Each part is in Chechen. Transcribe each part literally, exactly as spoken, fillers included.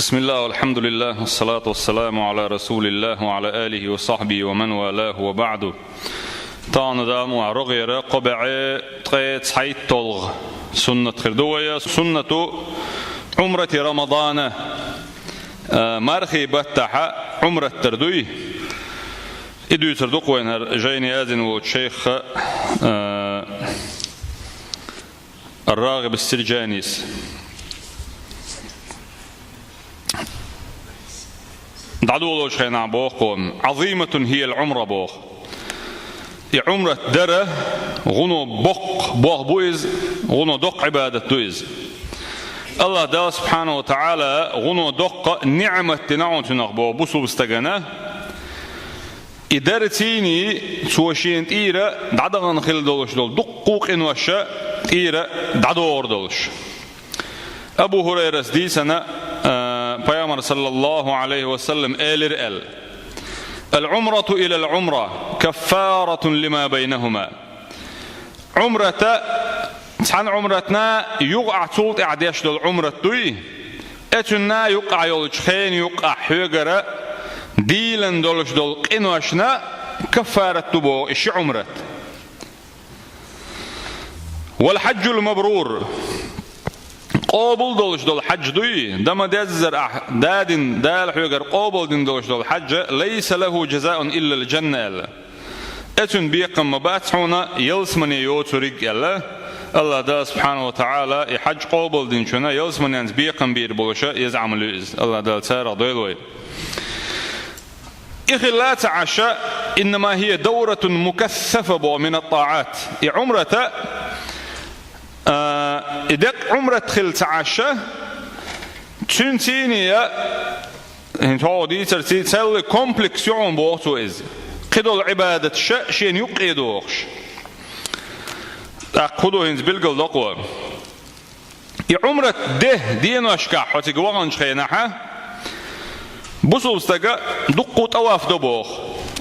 بسم الله والحمد لله والصلاة والسلام على رسول الله وعلى آله وصحبه ومن والاه وبعد. Тахана Дала мукъ лахь рогӀера кхо бӀаь ткъе цхьайтталгӀа суннат хир ду вай. Суннату Ӏумрати Рамадана, а, мархий баттахьа Ӏумрат дар дуй. И дуьйцур ду-кх вайна хӀара жайна яздина волчу шайхха, а, Ар-РагӀиб ас-Сиржанис. ДӀадолалучу хенахь боху-кх: «Ӏазиматун хӀиял Ӏумра», – боху. И Ӏумрат дар гӀуно боккха болх бу иза, гӀуно доккха Ӏибадат ду иза. АллахӀ Дала, субхьанаху ва таӀала, гӀуно доккха ниӀмат дина хьуна цунах боху бусулба стагана. И дарций, цо шена тӀера дӀадахана хилла долуш долу дуккха а къинош тӀера дӀадохур долуш. Абу ХӀурайрас дийцина, а, Пайхамар, саллаллаху Ӏалайхи ва саллам, элира аьлла: «Ал-Ӏумрату илал Ӏумра каффаратун лима байнахума». Ӏумрата, цхьана Ӏумратна юкъахь цул тӀаьхьа деш долу Ӏумрат дуй, оцунна юкъахь йолчу хенан юкъахь хьоьгара дийлина долуш долу къиношна каффарат ду боху и ши Ӏумрат. Вал хьаджул мабрур. Къобал долуш долу хьадж дуй, дан ма-деззара ахь дадина, Дала хьоьгара къобал дина долуш долу хьадж, лайса лаху жазаун иллал жанна аьлла. Оцунна бекхам ма бац хьуна ялсамане йоцург аьлла. АллахӀ Дала, субхьанаху ва таӀала, и хьадж къобал динчунна ялсаманенца бекхам бийр болуша иза Ӏамал ю иза. АллахӀ Дала царах дойла вай. И хилла ца Ӏаш, иннама хӀия давратун мукассафа боху минат-таӀат. И Ӏумрата, а, и декъа Ӏумрат хилла ца Ӏаш, цуьнций а, хӀинца хьо дийцарций, целый комплекс ю хьуна боху цо иза. Кхидолу Ӏибадаташ шена юккъе дохуш. ТӀаккха хӀун ду хӀинца билгал доккхо? И Ӏумрат де деношкахь хьо цига ваханчу хенахьа, бусулба стага дуккха а тӀаваф до боху.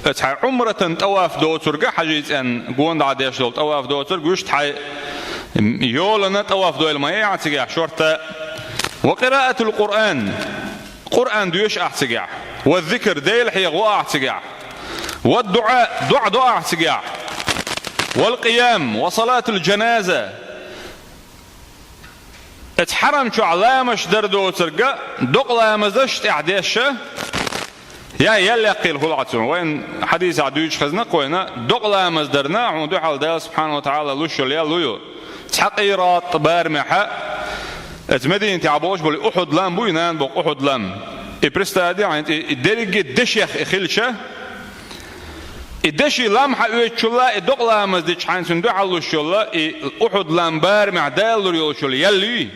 Оцу хьайн Ӏумратан тӀаваф доцург, хьажий цӀенна гондӀа деш долу тӀаваф доцург, вуьшта хьайн йолана тӀаваф дойла ма яй ахь цигахь шорта. Ва къираатул Къуръан, Къуръан доьшу ахь цигахь. Ва зикр, Дела хьехаво ахь цигахь. Ва дуӀа, дуӀа до ахь цигахь. Вал къиям, ва салатул жаназа. Оцу хьарам чохь ламазаш дар доцург, докъа ламазаш тӀехь деша, я ял яккхийла хуьлу ахь цунна. Вайн хьадисехь дуьйцуш хезна-кх вайна, докъа ламаз дарна хьуна дуьхьал Дала, субхьанаху ва таӀала, луш йолу ял луй. Цхьа къират барамехьа, оцу Мединатехь болуш болу Ухьуд лам буй, нана боккху Ухьуд лам. И представь де хьайна, и, и дерриге дешех и хилча, и деши лам хьаоьцучулла, и докъа ламаз дича хьайна цунна дуьхьал луш йолла, и Ухьуд лам барамехь Дала лур йолуш йолу ял юй,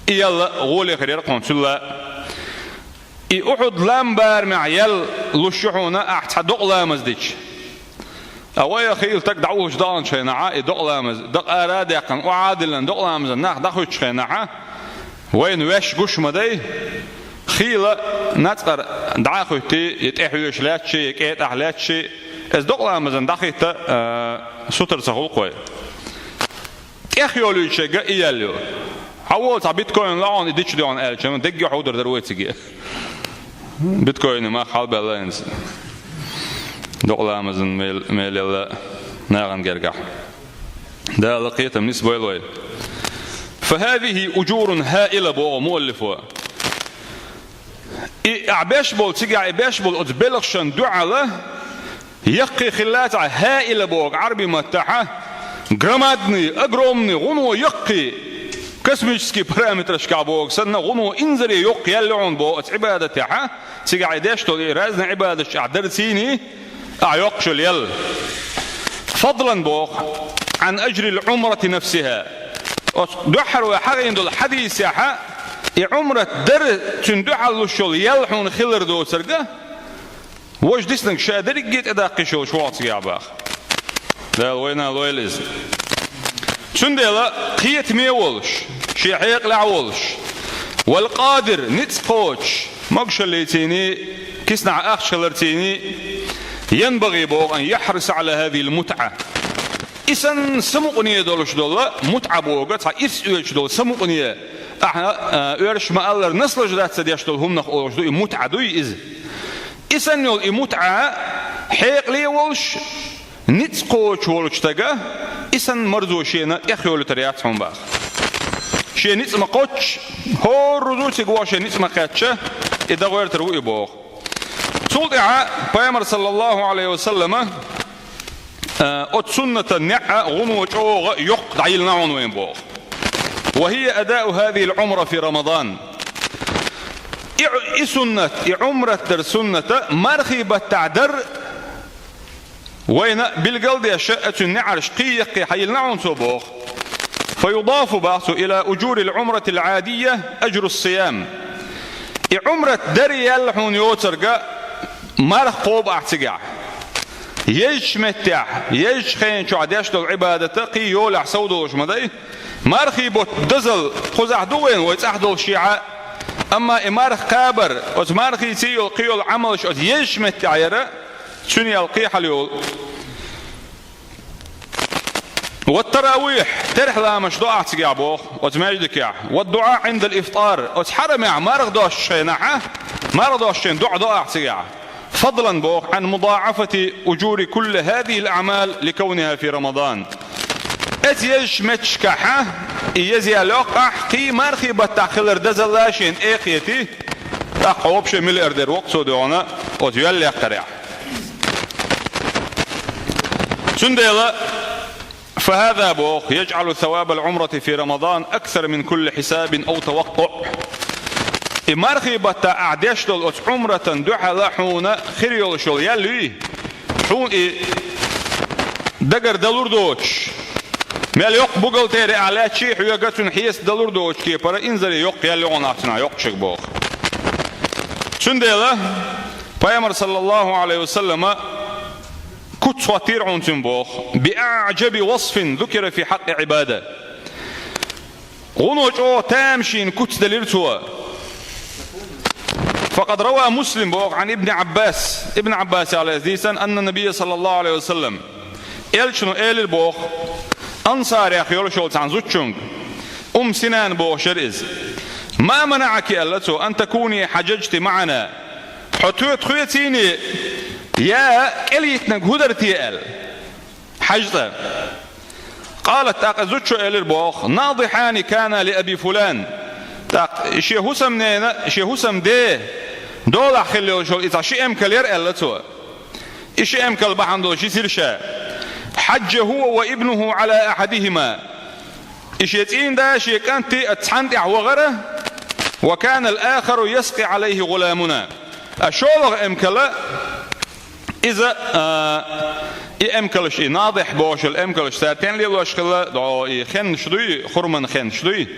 и ял гӀоле хир яра хьуна цулла. И Ухьуд лам барамехь ял луш ю хьуна ахь цхьа докъа ламаз дича. Ткъа вай а хийла стаг дӀаухуш даханчу хенахьа, и докъа ламаз, дакъа ара а даьккхина, охьа а диллина, докъа ламазан нах дӀахуьттучу хенахьа, вайна ваьш гуш ма дай, хийла нацкъара дӀа а хуьттий, я тӀе хьоьжуш лаьтташ, я кӀетӀахь лаьтташ, иза докъа ламазан дӀахӀитта, а, сутара ца хуьлу-кх вай. ТӀех йолуьйтуш шайга и ял ю. Хьан волу цхьа биткоин лаьа хьуна, и дича де хьуна аьлча, дегге хьовдар дара вай цига. Биткоин мах хьалабаьлла хӀинца. Докъа ламазан мел-, мелелла нахана гергахь. Дала кхетам нисбойла вай. Фа хазихи уджурун хаила, боху муаллифо. И ахь беш болу, цигахь и беш болу оцу белхашан дуьхьала, яккхий хилла ца Ӏа, хаила боху Ӏарби маттахьа, громадный, огромный, гӀуно яккхий, космический параметрашкахь боху санна, гӀуно инзаре йоккха ял ю хьуна боху оцу Ӏибадатехьа, цигахь и деш долу и разный Ӏибадаташ ахь дарцийний, ахь йоккхуш йолу ял. Фадлан боху, Ӏан аджрил Ӏумрати нафсиха. Оцу дуьххьара вай хьахийна долу хьадисехьа, и Ӏумрат дар цуьнан дуьхьал луш йолу ял хьуна хилар доцург, важа диснарг ша дерриге тӀедаккхийш йолуш ву-кх цигахь боху. Дала вайна лойла иза. Цундела кхетаме а волуш, шен хьекъалехь а волуш, вал къадир, ницкъ кхочуш, могушаллицийний, киснахь ахча хиларцийний, янбагӀи боху, ан яхьриса Ӏала хазихил мутӀа. И санна самукъане долуш долу мутӀа боху, цхьа ирс оьцуш долу самукъане, ахьа, а, оьрсаша ма-аллара, наслаждаться деш долу хӀуманах олуш ду, и мутӀа дуй иза. И санна йолу и мутӀа хьекъале волуш, ницкъ кхочуш волчу стага и санна марзо шена тӀехйолуьйтур яц хьуна боху. Шен ницкъ ма кхоччуш, хӀора рузу цига вахана шен ницкъ ма кхаьчча, и дан гӀертар ву и боху. Цул тӀаьхьа Пайхамар, саллаллаху Ӏалайхи ва саллама, а, оцу суннатан неӀ гӀуно чӀогӀа йоккха дӀайиллина хьуна вайна боху. وهي أداء هذه العمرة في رمضان. И, и суннат, и Ӏумрат дар сунната мархий баттахь дар вайна билгал деш, оцу неӀарш кхин яккхий хьайиллина хьуна цо боху. فيضاف, боху цо, إلى أجور العمرة العادية أجر الصيام. И Ӏумрат дар яьлла хьуна йоцург марха кхобу ахь цигахь. Езачу меттехь, езачу хенан чохь деш долу Ӏибадат кхин йолехь сов долуш ма дай. Мархий бутт дозалла кхузахь ду вайна, вай цӀахь долуш шехьа. Амма и марха кхабар, оцу мархица йолу кхин йолу Ӏамалш оцу езачу меттехь яра, цуьнан ял кхин хьалайолу. والتراويح, терхьламаш до ахь цигахь боху, оцу маьждигехь. والدعاء عند الإفطار, оцу хьарамехь марха достучу хенахь, марха достучу хенахь доӀа до ахь цигахь. فضلا, боху, عن مضاعفة أجور كل هذه الأعمال لكونها في رمضان. Оцу езачу метташкахь и еза ял йоккху ахь, кхин мархий баттахь хилар дозалла шена тӀе а кхетий, тӀаккха вообще миллиардер воккху цо дуьхьал, оцу йоьлла яккхарехь. Цундела, فهذا, боху, يجعل ثواب العمرة في رمضان أكثر من كل حساب أو توقع. И мархий баттахь ахь деш долу оцу Ӏумратан дуьхьал хьуна хир йолуш йолу ял юй, хьуна и дагара далур доцуш, мел йоккха бухгалтери ахь лаьтташ, хьоьга цуьнан хьесап далур доцучу кепара инзаре йоккха ял ю хьуна ахь цуьнан йоккхушиг боху. Цундела Пайхамар, саллаллаху Ӏалайхи ва саллама, куц хӀоттийра хьуна цуьнан боху. بأعجب وصف ذكر في حق عبادة. ГӀуно чӀогӀа тамашийна куц делира цо. فقد روى مسلم, боху, عن ابن عباس, Ибн Ӏаббасах лаьцна дийцина, أن النبي صلى الله عليه وسلم, элчано элира боху, ансарех йолуш йолу цхьана зудчуьнга, Умму Синан бохуш яра иза. ما منعك, аьлла цо, أن تكوني حججت معنا. Хьо тоьта хьоьцийний, я кӀелйитинарг хӀун дара те аьлла. ХьаьжцӀа. قالت, тӀаккха зудчо элира боху, ناضحان كانا لأبي فلان. ТӀаккха и шен хӀусамнена, шен хӀусамде долахь хилла йолуш йолу и цхьа ши эмкал яра аьлла цо. И ши эмкал бахьана долуш йисира ша. حج هو وابنه على أحدهما. И шен цӀийнда, шен кӀанти а цхьанна тӀехь вахара, وكان الآخر يسقي عليه غلامنا. А шолгӀа эмкала, иза, а, и эмкалаш, и надихь бохуш йолу эмкалаш, цара тен лелош хилла, дӀо и хеннаш дуй, хурман хеннаш дуй.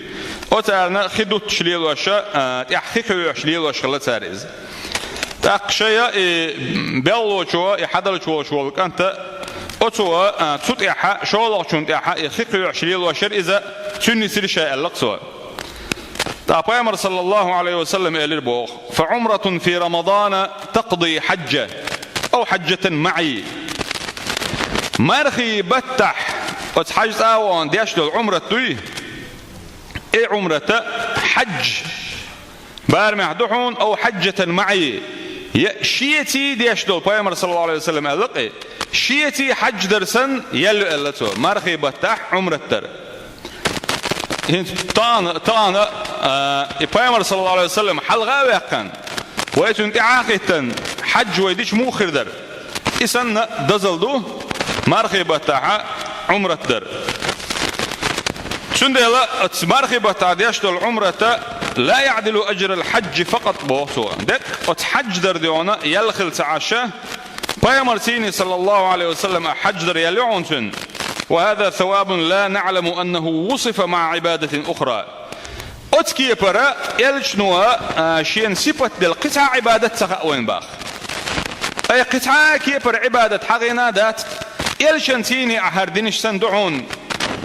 Оцарна хи дутташ лелош, а, тӀехь хи кхоьхьуш лелош хилла цара иза. ТӀаккха шайна и белхалочо, и хьадалча волуш волу кӀанта, оцо, а, цу тӀехьа, шолгӀачунна тӀехьа и хи кхоьхьуш лелош яра иза, цуьнан йисира ша аьлла цо. ТӀаккха Пайхамар, саллаллаху Ӏалайхи ва саллам, элира боху: فعمرة في رمضان تقضي حجة أو حجة معي. Мархий баттахь оцу хьаьжцӀа а вахана деш долу Ӏумрат дуй, и Ӏумрата хьаьжцӀа барамехь ду хьуна, أو حجة معي, я шеца деш долу, Пайхамар, саллаллаху Ӏалайхи ва саллам, аьлла-кх, шеца хьаьжцӀа дар санна ял ю аьлла цо, мархий баттахь Ӏумрат дар. ХӀинца тахана, тахана, а, и Пайхамар, саллаллаху Ӏалайхи ва саллам, хьалха а ваьккхина, вай цуьнан тӀаьхьа а хӀиттина, хьаьжцӀа вай дича муха хир дара? И санна дозалла ду мархий баттахьа Ӏумрат дар. Цундела оцу мархий баттахь деш долу Ӏумрата لا يعدل أجر الحج فقط боху цо. Деккъа оцу хьаьжцӀа дар дуьхьал ял хилла ца Ӏаш, Пайхамарцийний, саллаллаху Ӏалайхи ва саллам, а хьаьжцӀа дар ял ю хьуна цуьнан. وهذا ثواب لا نعلم أنه وصف مع عبادة أخرى. Оцу кепара элчано, а, шена сипат делла кхин цхьа Ӏибадат ца хаьа вайна боху. Ай, кхин цхьа а кепара Ӏибадат хьахийна дац, элчанцийний а хӀара динаш санна ду хьуна,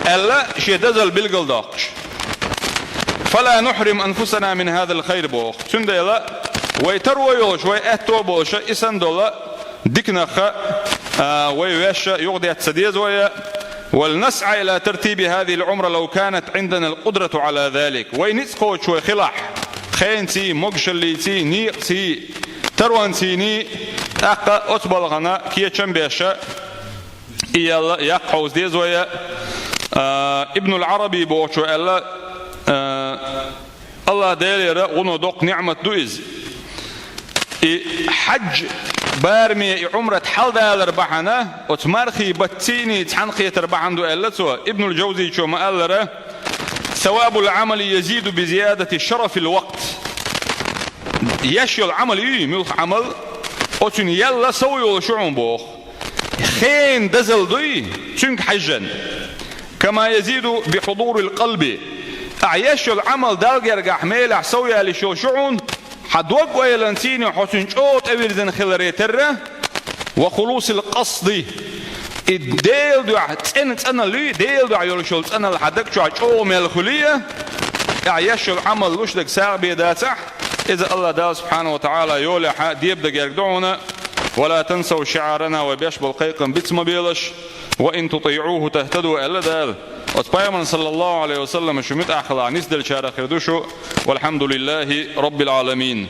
аьлла, шен дозалла билгалдоккхуш. فلا نحرم أنفسنا من هذا الخير боху. Цундела вай таро йолуш, вай аьтто а болуш, и санна долу диканах, а, вай вешан юхадетта ца деза вай. ولنسعى إلى ترتيب هذه العمرة لو كانت عندنا القدرة على ذلك. Вай ницкъ кхочуш вай хилахь, хенций, могашаллиций, некъаций, таронцийний, тӀаккха оцу балхана кечам беш, и ял яккха хьовза деза вай. А, Ибнуль Ӏараби бохучо аьлла, а, АллахӀ Делера гӀуно доккха ниӀмат ду иза. И хьаьж бараме и Ӏумрат хьалдалар бахьана, оцу мархий баттаца цӀийний цхьаьнакхетар бахьана ду аьлла цо. Ибнуль Джавзийчо ма-аллара: «ثواب العمل يزيد بزيادة شرف الوقت». Еш йолу Ӏамал юй, муьлхха Ӏамал, оцуьнан ял сов йолуш ю хьуна боху. Хенан дозалла дуй, цуьнга хьаьжжина. «كما يزيد بحضور القلب». Ахь еш йолу Ӏамал Далла гергахь мелехь сов ялийш йолуш ю хьуна, хьан дог-ойланций хьо цуьнан чӀогӀа тӀевирзина хиларе терра, «وخلوص القصد». И Делан дуьхьа цӀена цӀаналла юй, Делан дуьхьа йолуш йолу цӀаналла хьан даг чохь чӀогӀа мел хуьлий, ахь еш йолу Ӏамал луш дерг сагӀа бен дацахь, иза АллахӀ Дала субхьанаху ва таӀала йолехь дебадан герга ду хьуна. «ولا تنسوا شعارنا», вай беш болу кхайкхам биц ма белаш. «وإن تطيعوه تهتدوا», аьлла Дала. Оцу пайхамарна, саллаллаху Ӏалайхи ва саллам, шу муьтӀахь хилахь, нисделлачарах хир ду шу. «والحمد لله رب العالمين».